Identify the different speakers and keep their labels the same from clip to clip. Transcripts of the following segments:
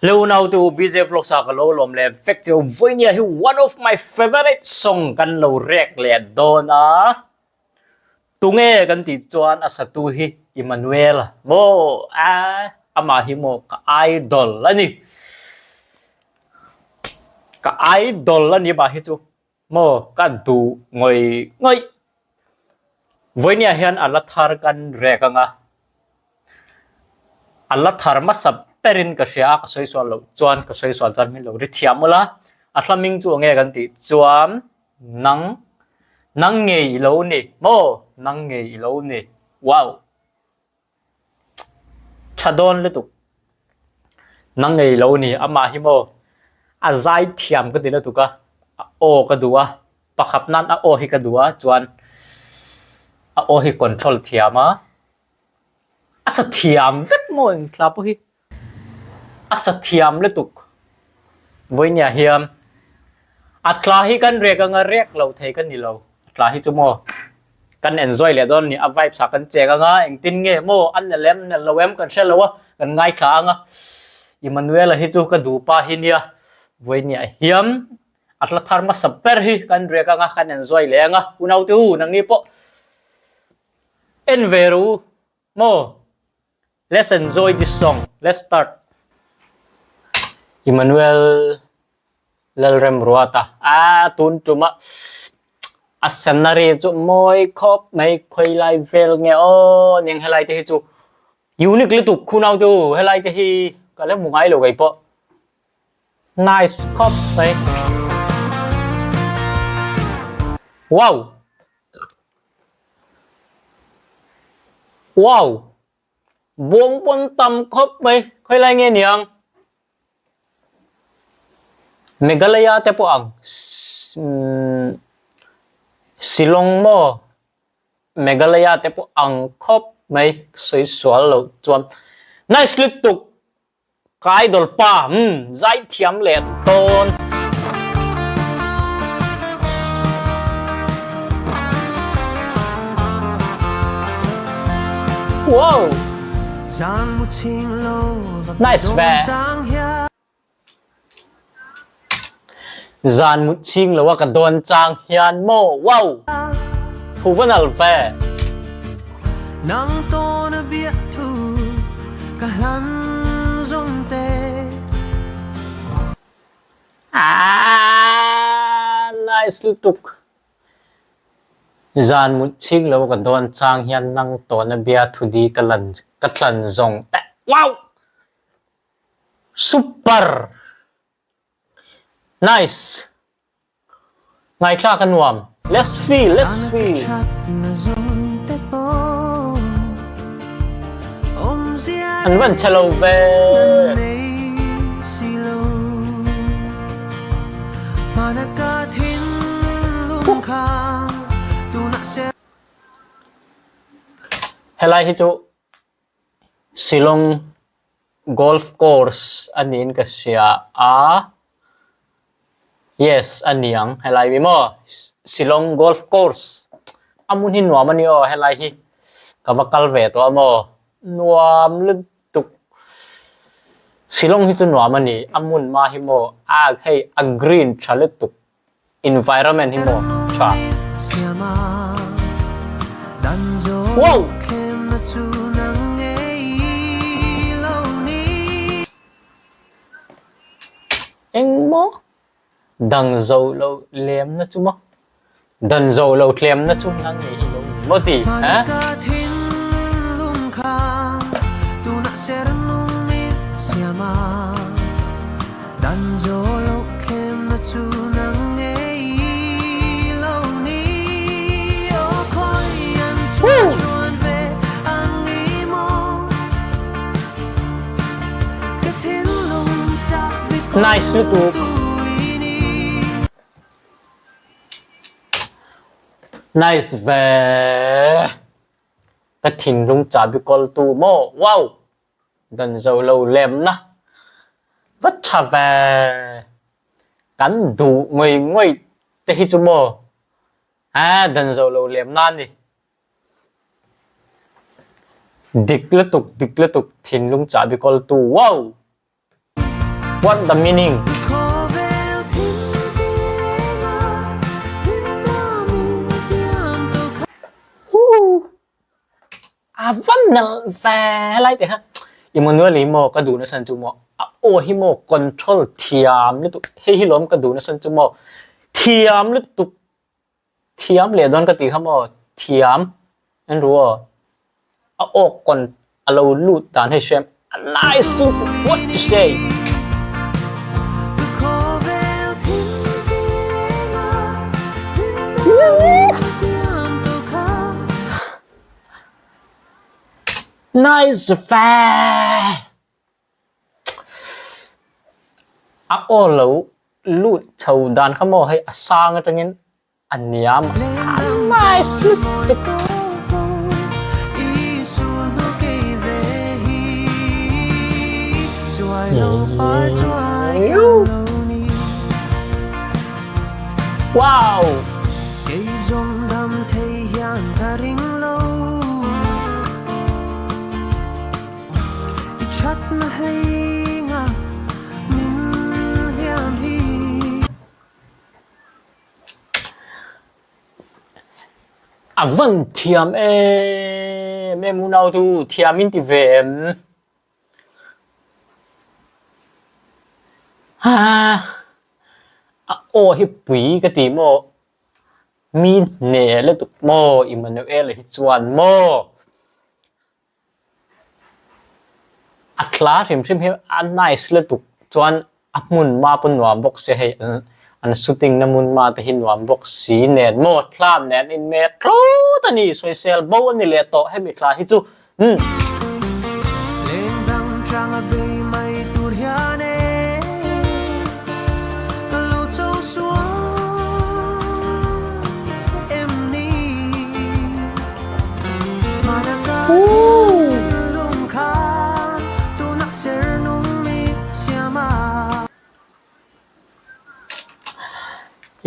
Speaker 1: Hello nau te u BJ Vlogs ah ka lo lawm leh vek che u vawinia hi one of my favorite song kan lo rek leh dawn a tunge kan tih chuan a satu hi Emmanuel maw a amah hi maw ka idol a ni ka idol a ni amah hi chu Maw ka duh ngawih ngawih. Vawinia hian a la thar kan rek ang a, a la thar hmasa berin ka hria a, ka sawi sual loh chuan ka sawi sual chuan min lo ri thiam ula, a hla hming chu enge kan tih chuan nang nang ngei i lo ni maw nang ngei i lo ni wow. Tha dawn lutuk. Nang ngei lo ni amah hi maw a zai thiam ka ti lutuk a, a aw ka duh a, pakhat nan a aw hi ka duh a chuan a aw hi control thiam a, a sa thiam vek maw engthla pawh hi. A sa thiam lutuk. Vawinia hian a tla hi kan rek anga rek lo thei ka ni lo. A tla hi chu maw kan enjoy leh dawn a ni. A vibes ah kan chek anga engtin nge maw a nel em nel lo em kan hre lo a, kan ngaithla anga Emmanuel-a hi chu ka duhpa hi nia. Vawinia hian a hla thar hmasa ber hi kan rek anga kan enjoy leh anga unaute u nangni pawh en ve rawh u maw. Let's enjoy this song. Let's start. Emmanuel Lalremruata a tun tuma a scenery chu mawi khawp mai khawi lai vel nge aw niang helai te hi chu unique lutuk khunau te u helai te hi ka la hmu ngai lo kei pawh nice khawp mai wow wow Buang pawn tam khawp mai, khawi lai nge niang? Meghalaya te pawh ang, Shillong maw? Meghalaya te pawh ang khawp mai, sawi sual loh chuan. Nice lutuk! Ka idol pa umm zai thiam leh tawn. Wow! Nice ve. Zan mut ching lo a ka dawn chang hian maw wow! Thu va nal ve.
Speaker 2: Nang tawn a biah thu ka hlan zawng te.
Speaker 1: Aaa nice lutuk. Zan mut ching lo ka dawn chang hian nang tawn a bia thu di ka lan ka tlan zawng te wow! Super! Nice! Ngaithlak a nuam. Let's feel, let's feel. An van che lo ve. Helai hi chu Shillong Golf course a niin ka hria a, yes a ni ang helai hi maw Shillong golf course a hmun hi nuam a ni aw helai hi ka va kal ve tawh a maw nuam lutuk Shillong hi chu nuam a ni a hmun hma hi maw a hei a green tha lutuk. Environment hi maw tha. Wow! Eng maw? Dang zo lo lem na chu maw? Dan zo lo tlem na chu nang ngei hi lo ni maw ti ha? Nice lutuk. Nice ve. Ka thinlung chahbi kawltu maw? Wow! Dan zo lo lemna va tha ve. Kan duh ngawih ngawih te hi chu maw? A dan zo lo lemna a ni. Dik lutuk, dik lutuk thinlung chahbi kawltu. Wow! What the meaning? Huu! A va nalh ve lai te kha. Emmanuel hi maw ka duh nasan chu maw a aw hi maw control thiam lutuk hei hi lawm ka duh nasan chu maw thiam lutuk thiam leh dawn ka tih kha maw thiam en ru aw a aw con a lo lut dan hei hriam a nice lutuk what to say. Nice fe! A aw lo lut chho dan kha maw hei a sang atangin a niam a nice lutuk. Wow! A van thiam em em unau chu thiam in ti ve em? Ha a aw hi pui ka ti maw? Mi hneh lutuk maw Emmanuel hi chuan maw? A thla hrim hrim hi a nice lutuk chuan a hmun ma pawh nuam bawk sia hei an shooting na hmun ma te hi nuam bawk si nen maw thla nen in mek thlawt a ni sawisel bo a ni leh tawh hemi thla hi chu umm.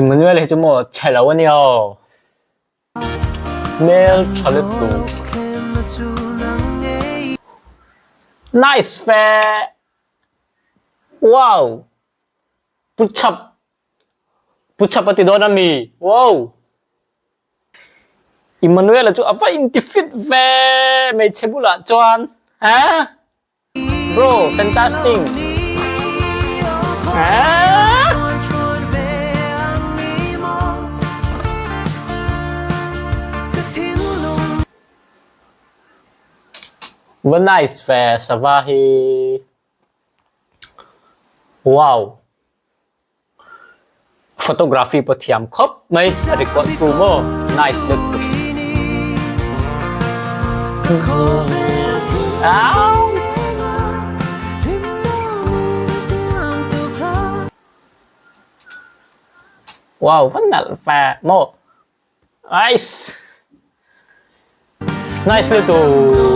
Speaker 1: Emmanuel hi chu maw chhe lo a nia aw hmel tha lutuk nice fe wow pu chhap pu chhap a ti dawn a mi wow. Emmanuel-a chu a va inti fit ve hmeichhe bulah chuan ha bro fantastic ha va nice ve sava hi wow. Photography pawh thiam khawp mai a record tu maw nice lutuk. Wow va nalh ve maw nice nice lutuk.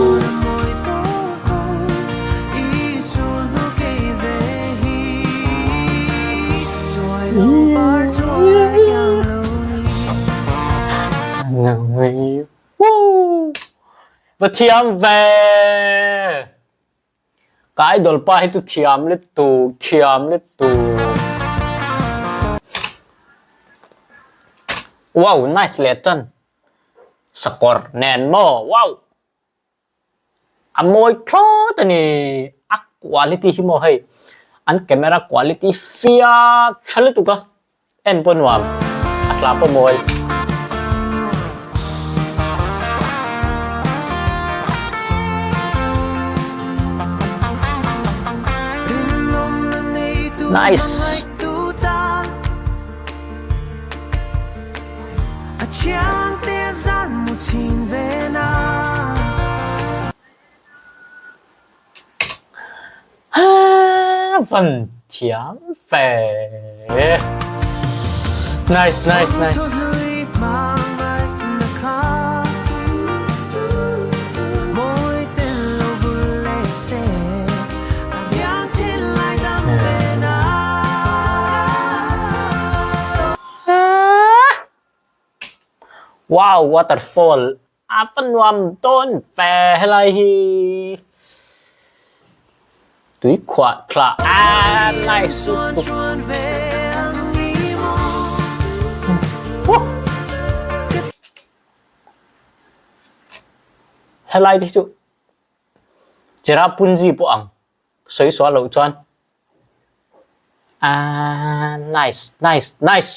Speaker 1: Va thiam ve Ka idol pa hi chu thiam lutuk thiam lutuk. Wow nice leh tan sakawr nen maw wow a mawi thlawt a ni a quality hi maw hei an camera quality fiah tha lutuk a en pawh nuam a hla pawh mawi. Nice. Van thiam fe. Nice, nice, nice. Wow, waterfall. A va nuam dawn ve helai hi. Tui khuah thla a nice lutuk. Helai te hi chu Cherrapunji pawh ang sawi sual loh chuan aaa nice nice nice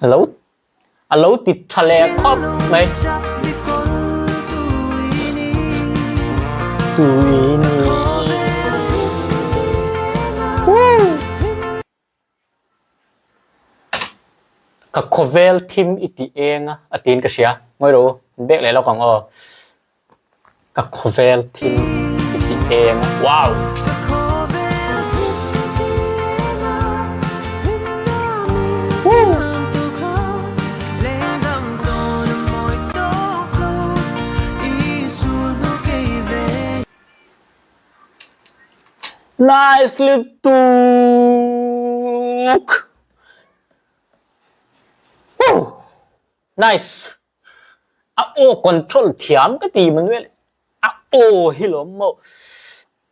Speaker 1: a lo a lo ti tha leh khawp mai. Tuini. Ka khawvel thim i tih eng a a tiin ka hria. Ngawi rawh u, bek leh lawk ang aw. Ka khawvel thim i tih eng a, wow! Nice lutuk! Woo! Nice! A aw control thiam ka ti Manuel. A aw hi lawm maw.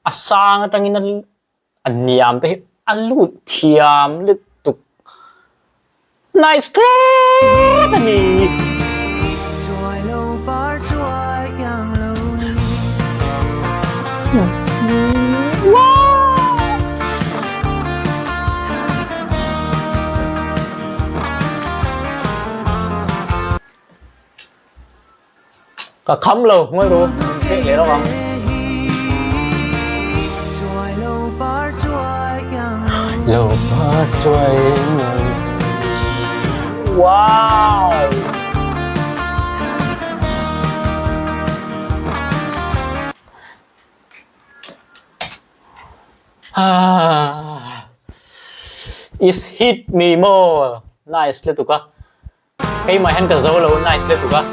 Speaker 1: A sang atangin a niam te hi a lut thiam lutuk. Nice thlawt a ni. Ka kham lo ngawi ru min pek leh lo ang. Lo par chuai Wow! Ah, is hit me more. Nice lutuk a. Keimah hian ka zo lo nice lutuk a.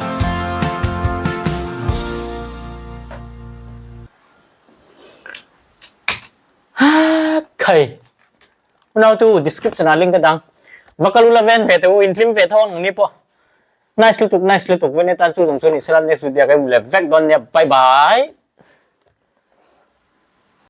Speaker 1: Khai. Unau tu description ah link ka dang. Va kal ula ven ve te u in hlim ve tho ang ni pawh. Nice lutuk nice lutuk vene tan chu zawng chu ni sela next video ka in leh vek dawn nia bye bye.